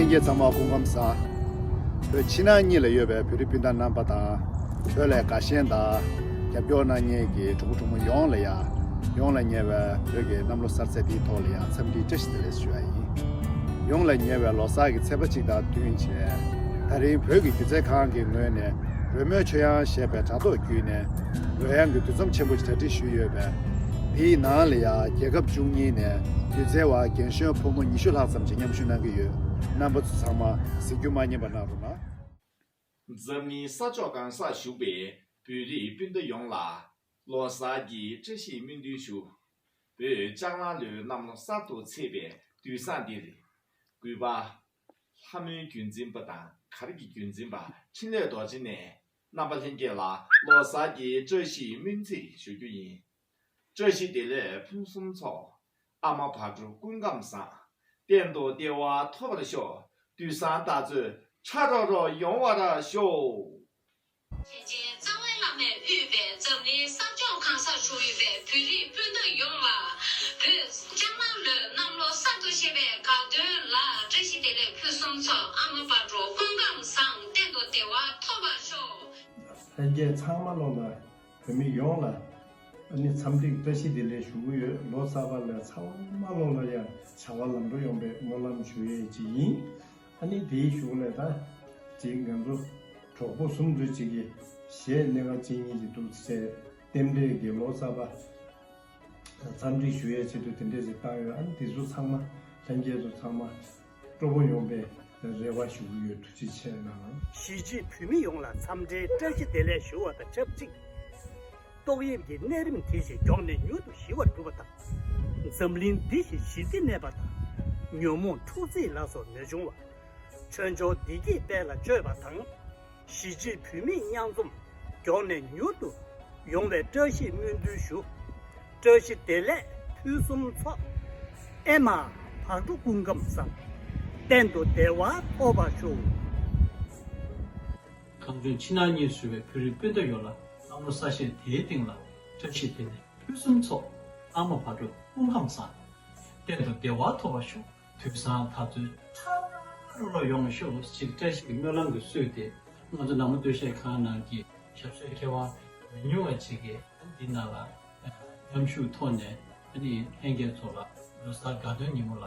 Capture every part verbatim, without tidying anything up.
ལྷན་རྒྱས་ཚང་མ་སྐུ་ཁམས་བཟང་། བོད་ཕྱི་ནང་གཉིས་ལ་ཡོད་པའི་བོད་རིགས་སྤུན་ཟླ་རྣམ་པ་དང་། བོད་ལ་དགའ་ཞེན་དང་རྒྱབ་སྐྱོར་གནང་མཁན་གྱི་གྲོགས་པོ་གྲོགས་མོ་ཡོངས་ལ་ཡང་། ཡོངས་ལ་ཉེ་བའི་བོད་ཀྱི་གནམ་ལོ་གསར་ཚེས་འདིའི་ཐོག་ལ་ཡང་འཚམས་འདྲིའི་བཀྲ་ཤིས་བདེ་ལེགས་ཞུ་བ་ཡིན། ཡོངས་ལ་ཉེ་བའི་ལོ་གསར་གྱི་ཚེས་པ་གཅིག་དང་བསྟུན་བྱས། ད་རིང་བོད་ཀྱི་སྒྱུ་རྩལ་ཁང་གི་ངོས་ནས་རོལ་མོའི་ཆོས་དབྱངས་ཞེས་པའི་དྲ་ཐོག་བརྒྱུད་ནས་རོལ་དབྱངས་ཀྱི་འདུ་འཛོམས་ཆེན་པོ་ཞིག་གྲ་སྒྲིག་ཞུས་ཡོད་པས། འདིའི་ནང་ལ་ཡང་རྒྱལ་ཁབ་བཅུ་གཉིས་ནས་སྒྱུ་རྩལ་བ་རྒན་གཞོན་ཕོ་མོ་ཉི་ཤུ་ལྷག་ཙམ་ཞིག་མཉམ་ཞུགས་གནང་གི་ཡོད། རྣམ་པ་ཚོ་ཚང་མ་གཟིགས་རྒྱུ་མ་བསྙེལ་བ་གནང་རོགས་གནང་། འཛམ་གླིང་ས་ཕྱོགས་གང་སར་བཞུགས་པའི་བོད་རིགས་སྤུན་ཟླ་ཡོངས་ལ་ལོ་གསར་གྱི་བཀྲ་ཤིས་སྨོན་འདུན་ཞུ། བོད་ལྕགས་གླང་ལོའི་གནམ་ལོ་གསར་དུ་ཚེས་པའི་དུས་བཟང་འདིར། གུས་པ། ལྷ་མོའི་བརྒྱུད་འཛིན་པ་དང་གར་གྱི་བརྒྱུད་འཛིན་པ་འཕྲིན་ལས་རྡོ་རྗེ་ནས་རྣམ་པ་ལྷན་རྒྱས་ལ་ལོ་གསར་གྱི་བཀྲ་ཤིས་སྨོན་ཚིག་ཞུ་རྒྱུ་ཡིན། བཀྲ་ཤིས་བདེ་ལེགས་ཕུན་སུམ་ཚོགས། ཨ་མ་བག་དྲོ་སྐུ་ཁམས་བཟང་། གཏན་དུ་བདེ་བ་ཐོབ་པར་ཤོག་དུས་བཟང་ད་ཚོད་ཁྲ་རོ་རོ་ཡོང་བར་ཤོག་ལྷན་རྒྱས་རྩ་བའི་བླ་མས་དབུས་པའི་འཛམ་གླིང་ས་ཕྱོགས་གང་སར་བཞུགས་ཡོད་པའི་བོད་རིགས་སྤུན་ཟླ་ཡོངས་ལ། བོད་ལྕགས་གླང་ལོའི་གནམ་ལོ་གསར་དུ་བཞད་པའི་དགའ་སྟོན་ལ་བཀྲ་ཤིས་བདེ་ལེགས་ཕུན་སུམ་ཚོགས། ཨ་མ་བག་དྲོ་སྐུ་ཁམས་བཟང་། གཏན་དུ་བདེ་བ་ཐོབ་པར་ཤོག་ལྷན་རྒྱས་ཚང་མ་ལོ་ལ། བོད་མི་ཡོངས་ལ་ཨ་ནི་འཚམས་འདྲི་བཀྲ་ཤིས་བདེ་ལེགས་ཞུ་གི་ཡོད། ལོ་གསར་པ་ལ་ཚང་མ་ལོ་ལ་ཡང་བྱ་བ་ལམ་འགྲོ་ཡོང་བའི་སྨོན་ལམ་ཞུ་ཡས་ཅིག་ཡིན། ཨ་ནི་དེའི་གཞུག་ལ་ད་ཅིག་ང་ཚོ་གྲོགས་པོ་གསུམ་ཚོས་ཅིག་གིས་གཞས་སྣ་ཁ་གཅིག་གཉིས་ཅིག་འདུག་ཟེར། རྟེན་འབྲེལ་གྱི་ལོ་གསར་པ་འཚམས་འདྲི་ཞུ་ཡས་ཆེད་དུ་དེ་འདྲས་ཅིག་བཏང་ཡོད། ཨ་ནི་དེ་ཚོ་ཚང་མ་ལྷན་རྒྱས་ཚོ་ཚང་མ། སྤྲོ་པོ་ཡོང་བའི་རེ་བ་ཞུ་གི་ཡོད། ཐུགས་རྗེ་ཆེ་གནང་། གཞིས་བྱེས་བོད་མི་ཡོངས་ལ་འཚམས་འདྲིའི་བཀྲ་ཤིས་བདེ་ལེགས་ཞུ་བ་དང་ཆབས་ཅིག་ཏོག་དབྱིབས་ཀྱི་ནད་རིམས་དེ་བཞིན་མགྱོགས་ནས་མྱུར་དུ་ཞི་བར་འགྲུབ་པ་དང་། འཛམ་གླིང་འདི་བཞིན་ཞི་བདེ་གནས་པ་དང་། ཉོན་མོངས་འཁྲུག་རྩོད་ལ་སོགས་མི་འབྱུང་བ། ཆོས་འབྱོར་བདེ་སྐྱིད་དཔལ་ལ་སྤྱོད་པ་དང་། གཞིས་བྱེས་བོད་མིའི་མཉམ་འཛོམས་མགྱོགས་ནས་མྱུར་དུ་ཡོང་བའི་བཀྲ་ཤིས་སྨོན་འདུན་ཞུ། བཀྲ་ཤིས་བདེ་ལེགས་ཕུན་སུམ་ཚོགས། ཨེ་མ་བག་དྲོ་སྐུ་ཁམས་བཟང་། གཏན་དུ་བདེ་བ་ཐོབ་པར་ཤོག་གངས་ལྗོངས་ཕྱི་ནང་གཉིས་སུ་བཞུགས་པའི་བོད་རིགས་སྤུན་ཟླ་ཡོངས་ལ་གནམ་ལོ་གསར་བཞད་དེའི་སྟེང་ལ་བཀྲ་ཤིས་བདེ་ལེགས་ཕུན་སུམ་ཚོགས། ཨ་མ་བག་དྲོ་སྐུ་ཁམས་བཟང་། གཏན་དུ་བདེ་བ་ཐོབ་པར་ཤོག་དུས་བཟང་ད་ཚོད་ཁྲ་རོ་རོ་ཡོང་ཤོག་ཅེས་བཀྲ་ཤིས་ཀྱི་སྨོན་ལམ་གྱི་གསོས་ཏེ། ང་ཚོ་ནང་མི་སྟོད་གཞས་ཁང་ནང་གི་ཞབས་བསིལ་མཁས་དབང་མི་ཉུང་བ་ཅིག་གིས་འདི་ནང་ལ་མཉམ་ཞུགས་ཐོག་ནས་ཨ་ནི་ལྷན་རྒྱས་ཚོ་ལ་ལོ་གསར་དགའ་སྟོན་ཉིན་མོ་ལ་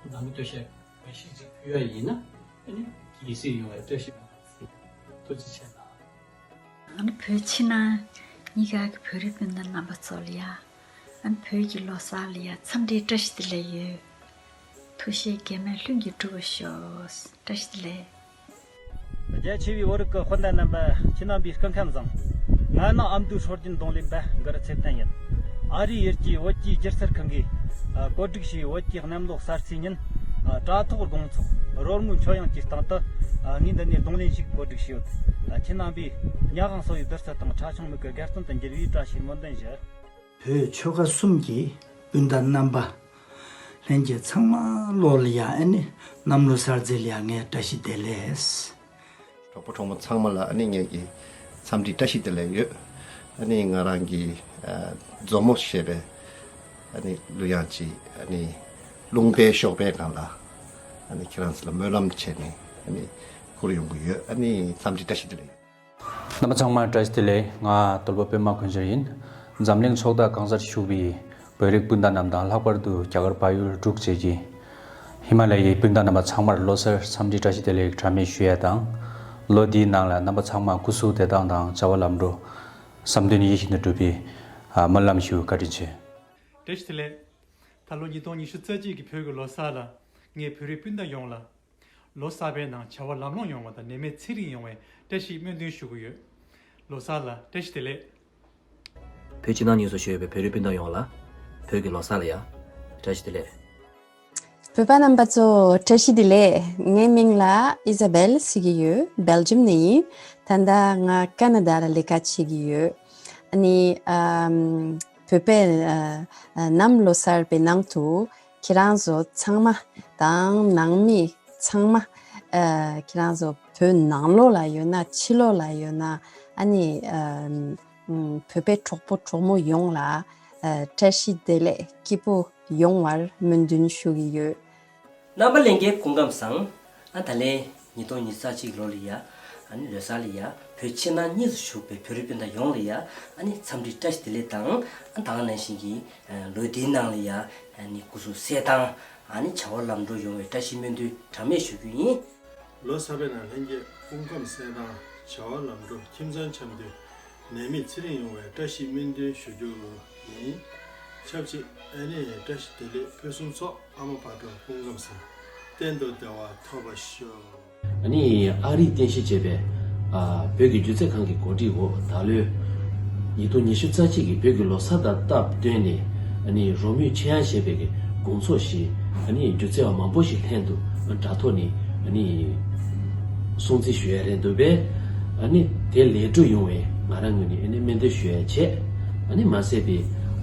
ནང་མི་སྟོད་གཞས་འགའ་ཞིག་ཅིག་ཕུལ་ཡ་ཡིན་ན་ཨ་ནི་དགྱེས་གཟིགས་ཡོང་བའི་བཀྲ་ཤིས་པ་ཐུགས་རྗེ་ཆེ་གནང་། ཨ་ནི་བོད་ཕྱི་ནང་གཉིས་ཀ་གི་བོད་རིགས་སྤུན་ཟླ་རྣམ་པ་ཚོ་ལ་ཡ། ཨ་ནི་བོད་ཀྱི་ལོ་གསར་ལ་ཡ་འཚམས་འདྲིའི་བཀྲ་ཤིས་བདེ་ལེགས་ཡོད། ཐུགས་བཞེད་གེགས་མེད་ལྷུན་གྱིས་འགྲུབ་པར་ཤོག་བཀྲ་ཤིས་བདེ་ལེགས། རྒྱ་ཆེ་བའི་བོད་རིགས་ཀྱི་སྤུན་ཟླ་རྣམ་པ་ཁྱེད་རྣམ་པའི་སྐུ་ཁམས་བཟང་། ང་ནི་ཨ་མདོའི་སྲོལ་རྒྱུན་རྡུང་ལེན་པ་གུ་རུ་ཚེ་བརྟན་ཡིན། ཨ་རིའི་ཡུལ་གྱི་བོད་ཀྱི་སྒྱུ་རྩལ་ཁང་གིས་ཨ་བཀོད་སྒྲིག་བྱས་བོད་ཀྱི་གནམ་ལོ་གསར་ཚེས་ཉིན་ཨ་དྲ་ཐོག་དགོང་ཚོགས་རོལ་མོའི་ཆོས་དབྱངས་ཀྱི་སྟེང་དུ་ཨ་ངས་འདི་ནས་རྡུང་ལེན་ཞིག་བཀོད་སྒྲིག་བྱས་ཡོད། ཨ་ཁྱེད་རྣམ་པས་ཉ་གང་སོགས་ཡི་བདུད་རྩི་དང་ཁྲ་ཆུང་མིག་གི་དགའ་སྟོན་དུ་འགྱུར་བའི་བཀྲ་ཤིས་སྨོན་འདུན་ཞུ། བོད་ཆོལ་ཁ་གསུམ་གྱི་སྤུན་ཟླ་རྣམ་པ། ལྷན་རྒྱས་ཚང་མ་ལོ་ལ་ཡ་ཨ་ནི་གནམ་ལོ་གསར་ཚེས་ལ་ཡ་ངས་བཀྲ་ཤིས་བདེ་ལེགས། གྲོགས་པོ་གྲོགས་མོ་ཚང་མ་ལ་ཨ་ནི་ངེད་ཀྱི་འཚམས་འདྲི་བཀྲ་ཤིས་བདེ་ལེགས་ཡོད། ཨ་ནི་ང་རང་གི་ཨ་མཛོ་མོ་ཞེས་པའི་ཨ་ནི་གླུ་དབྱངས་ཅིག་ཨ་ནི་རླུང་པའི་གཤོག་པའི་སྒང་ལ་ཨ་ནི་ཁྱེད་རང་ཚོ་ལ་སྨོན་ལམ་བྱས་ནས་ཨ་ནི་ཁུར་ཡོང་གི་ཡོད། ཨ་ནི་འཚམས་འདྲི་བཀྲ་ཤིས་བདེ་ལེགས་ཡོད། རྣམ་པ་ཚང་མར་བཀྲ་ཤིས་བདེ་ལེགས། ང་དོལ་པོ་པད་མ་དཀོན་མཆོག་ཡིན། འཛམ་གླིང་ཕྱོགས་མཐའ་གང་སར་བཞུགས་པའི་བོད་རིགས་སྤུན་ཟླ་རྣམས་དང་ལྷག་པར་དུ་རྒྱ་གར་བལ་ཡུལ་འབྲུག་བཅས་ཀྱི་ཧི་མ་ལ་ཡའི་སྤུན་ཟླ་རྣམ་པ་ཚང་མར་ལོ་གསར་འཚམས་འདྲི་བཀྲ་ཤིས་བདེ་ལེགས་གྲངས་མེད་ཞུ་ཡ་དང་། ལོ་འདིའི་ནང་ལ་རྣམ་པ་ཚང་མ་སྐུ་གཟུགས་བདེ་ཐང་དང་བྱ་བ་ལམ་འགྲོ། བསམ་དོན་ཡིད་བཞིན་དུ་འགྲུབ་པའི་ཨ་སྨོན་ལམ་ཞུ། བཀའ་དྲིན་ཆེ། བཀྲ་ཤིས་བདེ་ལེགས། ད་ལོ་ཉིས་སྟོང་ཉི་ཤུ་རྩ་གཅིག་གི་བོད་ཀྱི་ལོ་གསར་ལ་ངས་བོད་རིགས་སྤུན་ཟླ་ཡོངས་ལ། ལོ་གསར་པའི་ནང་བྱ་བ་ལམ་ལྷོང་ཡོང་བ་དང་ནད་མེད་ཚེ་རིང་ཡོང་བའི་བཀྲ་ཤིས་སྨོན་འདུན་ཞུ་གི་ཡོད། ལོ་གསར་ལ་བཀྲ་ཤིས་བདེ་ལེགས། བོད་ཕྱི་ནང་གཉིས་སུ་བཞུགས་ཡོད་པའི་བོད་རིགས་སྤུན་ཟླ་ཡོངས་ལ་བོད་ཀྱི་ལོ་གསར་ལ་ཡ་བཀྲ་ཤིས་བདེ་ལེགས། བོད་པ་རྣམ་པ་ཚོ་བཀྲ་ཤིས་བདེ་ལེགས། ངའི་མིང་ལ་ཨི་ཟ་བེལ་ཟེར་གྱི་ཡོད། སྦེལ་ཇམ་ནས་ཡིན། ད་ལྟ་ང་ཀ་ན་ཌ་ལ་ལས་ཀ་བྱེད་ཀྱི་ཡོད། ཨ་ནི་ཨམ་བོད་པའི་ཨ་ཨ་གནམ་ལོ་གསར་པའི་ནང་དུ་ཁྱེད་རང་ཚོ་ཚང་མ་དང་ནང་མི་ཚང་མ། ཨ་ཁྱེད་རང་ཚོ་བོད་ནང་ལོགས་ལ་ཡོད་ན་ཕྱི་ལོགས་ལ་ཡོད་ན་ཨ་ནི་ཨ་ཨམ་བོད་པའི་གྲོགས་པོ་གྲོགས་མོ་ཡོངས་ལ་ཨ་བཀྲ་ཤིས་བདེ་ལེགས་སྐྱིད་པོ་ཡོང་བར་སྨོན་འདུན་ཞུ་གི་ཡོད། རྣམ་པ་ལྷན་རྒྱས་སྐུ་ཁམས་བཟང་། ཨ་ད་ལན་ཉིས་སྟོང་ཉི་ཤུ་རྩ་གཅིག་ལོ་ལ་ཡ། ཨ་ནི་ལོ་གསར་ལ་ཡ། བོད་ཕྱི་ནང་གཉིས་སུ་བཞུགས་པའི་བོད་རིགས་སྤུན་ཟླ་ཡོངས་ལ་ཡ། ཨ་ནི་འཚམས་འདྲི་བཀྲ་ཤིས་བདེ་ལེགས་དང་། ཨ་ད་ག་ནང་བཞིན་གྱི་ལོ་འདིའི་ནང་ལ་ཡ། ཨ་ནི་སྐུ་གཟུགས་གསལ་ཐང་། ཨ་ནི་བྱ་བ་ལམ་འགྲོ་ཡོང་བའི་བཀྲ་ཤིས་སྨོན་འདུན་གྲངས་མེད་ཞུ་རྒྱུ་ཡིན། ལོ་གསར་པའི་ནང་ལྷན་རྒྱས་སྐུ་ཁམས་གསལ་ཐང་། བྱ་བ་ལམ་འགྲོ་ཁྱིམ་ཚང་འཆམ་མཐུན། ནད་མེད་ཚེ་རིང་ཡོང་བའི་བཀྲ་ཤིས་སྨོན་འདུན་ཞུ་རྒྱུ་ཡིན། ཆབས་ཅིག་ཨ་ནི་བཀྲ་ཤིས་བདེ་ལེགས་ཕུན་སུམ་ཚོགས། ཨ་མ་བག་དྲོ་སྐུ་ཁམས་བཟང་། གཏན་དུ་བདེ་བ་ཐོབ་པར་ཤོག། ཨ་ནི་ཨ་རིས་རྟེན་གཞི་བྱས་པའི་ཨ་བོད་ཀྱི་སྒྱུ་རྩལ་ཁང་གི་གོ་སྒྲིག་འོག་ད་ལོའི་ཉིས་སྟོང་ཉི་ཤུ་རྩ་གཅིག་གི་བོད་ཀྱི་ལོ་གསར་དང་སྟབས་བསྟུན་ནས། ཨ་ནི་རོལ་མོའི་ཆེ་ཡང་ཞེས་པའི་གི་དགོང་ཚོགས་ཤིག་ཨ་ནི་སྒྱུ་རྩལ་བ་མང་པོ་ཞིག་ལྷན་དུ་དྲ་ཐོག་ནས་ཨ་ནི་སྲུང་བརྩི་ཞུ་ཡ་རེད་འདུག་པས། ཨ་ནི་དེ་ལས་འགྲོ་ཡོང་བའི་ང་རང་ངོས་ནས་ཨ་ནི་སྨོན་འདུན་ཞུ་ཡ་བྱས། ཨ་ནི་མ་ཟད་པའི་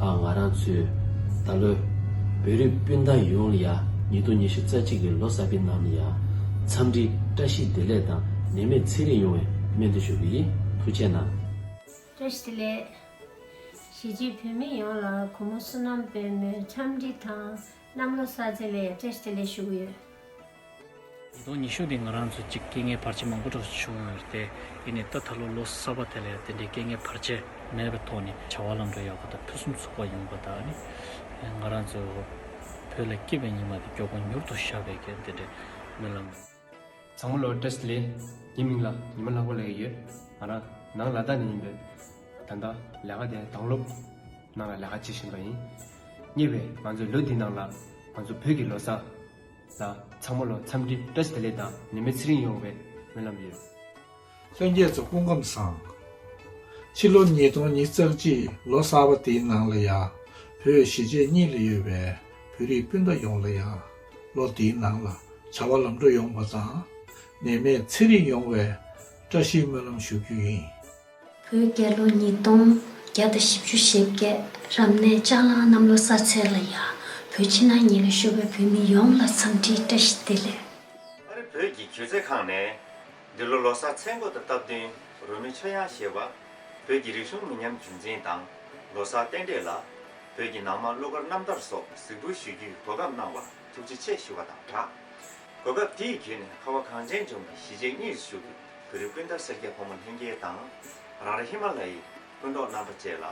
ཨ་ང་རང་ཚོའི་ད་ལོའི་བོད་རིགས་སྤུན་ཟླ་ཡོངས་ལ་ཡ་ཉིས་སྟོང་ཉི་ཤུ་རྩ་གཅིག་གི་ལོ་གསར་པའི་ནང་ལ་ཡ་འཚམས་འདྲི་བཀྲ་ཤིས་བདེ་ལེགས་དང་ནད་མེད་ཚེ་རིང་ཡོང་བའི་སྨོན་འདུན་ཞུ་གི་ཡིན། ཐུགས་རྗེ་གནང་། བཀྲ་ཤིས་བདེ་ལེགས། གཞིས་བྱེས་བོད་མི་ཡོངས་ལ་སྒོར་མོ་བསོད་ནམས་དཔལ་མོའི་འཚམས་འདྲི་དང་གནམ་ལོ་གསར་ཚེས་ལ་བཀྲ་ཤིས་བདེ་ལེགས་ཞུ་གི་ཡོད། ཉིས་སྟོང་ཉི་ཤུ་འདི་ང་རང་ཚོ་གཅིག་རྐྱེན་ངན་བར་ཆད་མང་པོ་འགྲོ་བྱུང་ཡོད་རེད་དེ། ཡིན་ནའི་ད་ད་ལོ་ལོ་གསར་པ་དེ་ལ་དེ་འདྲའི་རྐྱེན་ངན་བར་ཆད་མེད་པའི་ཐོག་ནས་བྱ་བ་ལམ་འགྲོ་ཡག་པོ་དང་ཕུན་སུམ་ཚོགས་པ་ཡོང་བ་དང་ནི། ང་རང་ཚོ་བོད་ལ་སྐྱིད་པའི་ཉི་མ་དེ་མགྱོགས་པོ་མྱུར་དུ་ཤར་བའི་གི་དེ་འདྲའི་སྨོན་ལམ། ཚང་མ་ལོ་བཀྲ་ཤིས་བདེ་ལེགས། ངའི་མིང་ལ་ཉི་མ་ལྷག་པ་ལབ་ཀྱི་ཡོད། ང་རང་ནང་ལ་དྭགས་ནས་ཡིན་པས། ད་ལྟ་ལས་ཀ་དེ་དྭང་སློབ་ནང་ལ་ལས་ཀ་བྱེད་བཞིན་པ་ཡིན། ཉེ་བའི་ང་ཚོའི་ལོ་འདིའི་ནང་ལ་ང་ཚོ་བོད་ཀྱི་ལོ་གསར་ལ་ཚང་མ་ལོ་འཚམས་འདྲི་བཀྲ་ཤིས་བདེ་ལེགས་དང་ནད་མེད་ཚེ་རིང་ཡོང་བའི་སྨོན་ལམ་ཡོད། ལྷན་རྒྱས་ཚོ་སྐུ་ཁམས་བཟང་། ཕྱི་ལོ་ཉིས་སྟོང་ཉི་ཤུ་རྩ་གཅིག་ལོ་གསར་པ་དེའི་ནང་ལ་ཡ། བོད་གཞིས་བྱེས་གཉིས་ལ་ཡོད་པའི་བོད་རིགས་སྤུན་ཟླ་ཡོངས་ལ་ཡ། ལོ་འདིའི་ནང་ལ་བྱ་བ་ལམ་འགྲོ་ཡོང་བ་དང་། ནད་མེད་ཚེ་རིང་ཡོང་བའི་བཀྲ་ཤིས་སྨོན་ལམ་ཞུ་རྒྱུ་ཡིན། བོད་རྒྱལ་ལོ་ཉིས་སྟོང་བརྒྱ་དང་བཞི་བཅུ་ཞེ་བརྒྱད། རབ་གནས་ལྕགས་གླང་གནམ་ལོ་གསར་ཚེས་ལ་ཡ། བོད་ཕྱི་ནང་གཉིས་ལ་བཞུགས་པའི་བོད་མི་ཡོངས་ལ་འཚམས་འདྲི་བཀྲ་ཤིས་བདེ་ལེགས། ཨ་རི་བོད་ཀྱི་སྒྱུ་རྩལ་ཁང་ནས་འདི་ལོ་ལོ་གསར་མཚན་འགོ་དང་སྟབས་བསྟུན་རོལ་མོའི་ཆོས་དབྱངས་ཞེས་པ། བོད་ཀྱི་རིག་གཞུང་མི་ཉམས་རྒྱུན་འཛིན་དང་ལོ་གསར་རྟེན་འབྲེལ་ལ། བོད་ཀྱི་ནང་མ་གླུ་གར་རྣམ་ཐར་སོགས་གཟིགས་འབུལ་ཞུ་རྒྱུའི་གོ་སྐབས་གནང་བར་ཐུགས་རྗེ་ཆེ་ཞུ་བ་དང་སྦྲགས། གོ་སྐབས་དེའི་བརྒྱུད་ནས་ཁ་བ་གངས་ཅན་ལྗོངས་ཀྱི་གཞིས་བྱེས་གཉིས་སུ་བཞུགས་པའི་བོད་རིགས་སྤུན་ཟླ་སེར་སྐྱ་ཕོ་མོ་ལྷན་རྒྱས་དང་། རང་རེ་ཧི་མ་ལ་ཡའི་སྤུན་གྲོགས་རྣམ་པ་བཅས་ལ།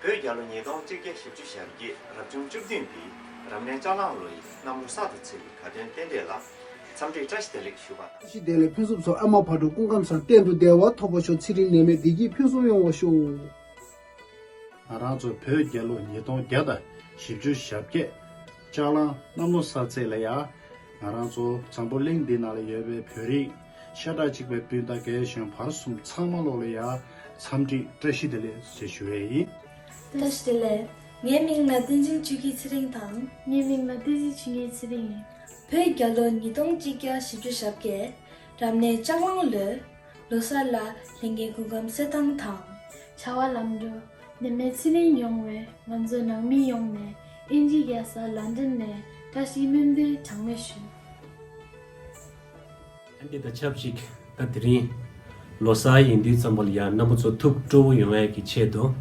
བོད་རྒྱལ་ལོ་ཉིས་སྟོང་གཅིག་བརྒྱ་བཞི་བཅུ་ཞེ་བརྒྱད་རབ་བྱུང་བཅུ་བདུན་པའི་རབ་གནས་ལྕགས་གླང་ལོ་ཡི་གནམ་ལོ་གསར་དུ་ཚེས་པའི་དགའ་སྟོན་རྟེན་འབྲེལ་ལ། འཚམས་འདྲི་བཀྲ་ཤིས་བདེ་ལེགས་ཞུ་བ་དང་། བཀྲ་ཤིས་བདེ་ལེགས་ཕུན་སུམ་ཚོགས། ཨ་མ་བག་དྲོ་སྐུ་ཁམས་བཟང་། གཏན་དུ་བདེ་བ་ཐོབ་པར་ཤོག། ཚེ་རིང་ནད་མེད་བདེ་སྐྱིད་ཕུན་སུམ་ཡོང་བར་ཤོག། ང་རང་ཚོ་བོད་རྒྱལ་ལོ་ཉིས་སྟོང་བརྒྱ་དང་བཞི་བཅུ་ཞེ་བརྒྱད་ལྕགས་གླང་གནམ་ལོ་གསར་ཚེས་ལ་ཡ། ང་རང་ཚོ་འཛམ་བུ་གླིང་འདི་ནང་ལ་ཡོད་པའི་བོད་རིགས་ཤ་ཁྲག་གཅིག་པའི་སྤུན་ཟླ་རྒན་གཞོན་བར་གསུམ་ཚང་མ་ལོ་ལ་ཡ། འཚམས་འདྲི་བཀྲ་ཤིས་བདེ་ལེགས་ཞེས་ཞུ་ཡས་ཡིན། བཀྲ་ཤིས་བདེ་ལེགས། ངའི་མིང་ལ་བསྟན་འཛིན་ཆོས་སྐྱིད་ཚེ་རིང་དང་། ངའི་མིང་ལ་བསྟན་འཛིན་ཆོས་ཉིད་ཚེ་རིང་ཡིན། བོད་རྒྱལ་ལོ་ཉིས་སྟོང་གཅིག་བརྒྱ་བཞི་བཅུ་ཞེ་བརྒྱད་རབ་གནས་ལྕགས་གླང་ལོའི་ལོ་གསར་ལ་ལྷན་རྒྱས་སྐུ་ཁམས་གསལ་ཐང་དང་། བྱ་བ་ལམ་འགྲོ་ནད་མེད་ཚེ་རིང་ཡོང་བའི་ང་ཚོ་ནང་མི་ཡོངས་ནས་དབྱིན་ཇིའི་རྒྱལ་ས་ལན་ཌན་ནས་བཀྲ་ཤིས་སྨོན་འདུན་གྲངས་མེད་ཞུ། ཨ་འདི་དང་ཆབས་ཅིག་ད་དེ་རིང་ལོ་གསར་ཡིན་དུས་ཙམ་པ་ལ་ཡང་རྣམ་པ་ཚོ་ཐུགས་སྤྲོ་བོ་ཡོང་ཡས་ཀྱི་ཆེད་དུ།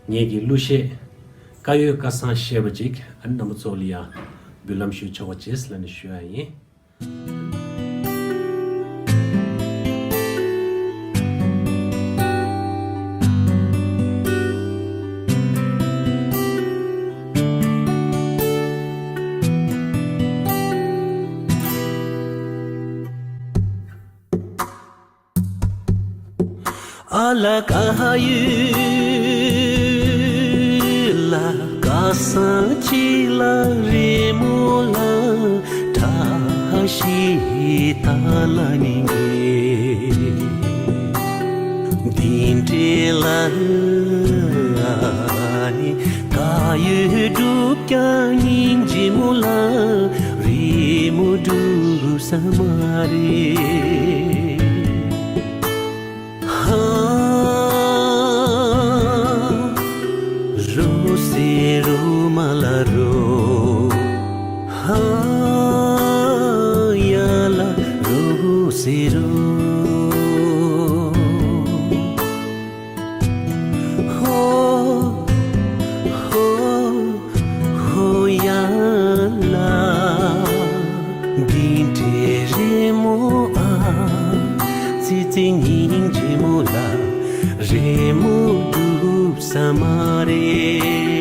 ངེད་ཀྱི་གླུ་གཞས་བཀའ་ཡོད་བཀའ་བཟང་ཞེས་པ་ཅིག་ཨ་རྣམ་པ་ཚོ་ལ་ཡང་འབུལ་ལམ་ཞུ་ཆོག་པ་བྱེད་ཟེར་ལབ་ནས་ཞུ་ཡ་ཡིན། ཨ་ལ་ཀ་ཡུ་ལ་ཀ་སང་ཅི་ལ་རི་མོ་ལ་བཀྲ་ཤིས་ད་ལ་ནི་གེ་འདི་འདྲེ་ལ་ནི་ཀ་ཡུ་སྒྲུབ་ཀྱང་སྙིང་རྗེ་མོ་ལ་རི་མོ་སྒྲུབ་ས་མ་རེད། ཧ་རོ་སེ་རོ་མ་ལ་རོ། ཧ་ཡ་ལ་རོ་སེ་རོ། ཧོ་ཧོ་ཧོ་ཡ་ལ། འདི་འདྲའི་རི་ རི་མོ་ལ་རི་མོ་འགྲུབ་ས་མ་རེད།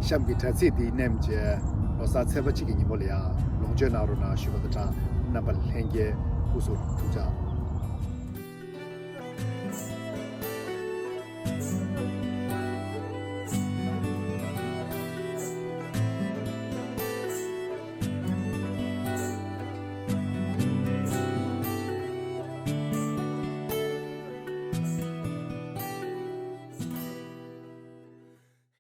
གཤམ་གྱི་དྲ་ཚིགས་འདི་མནན་བྱས་ལོ་གསར་ཚེས་པ་གཅིག་གི་ཉིན་མོ་ལ་ཡང་ལོངས་སྤྱོད་གནང་རོགས་གནང་ཞུ་བ་དང་སྦྲགས། རྣམ་པ་ལྷན་རྒྱས་སྐུ་གཟུགས་ཐུགས་ཅག།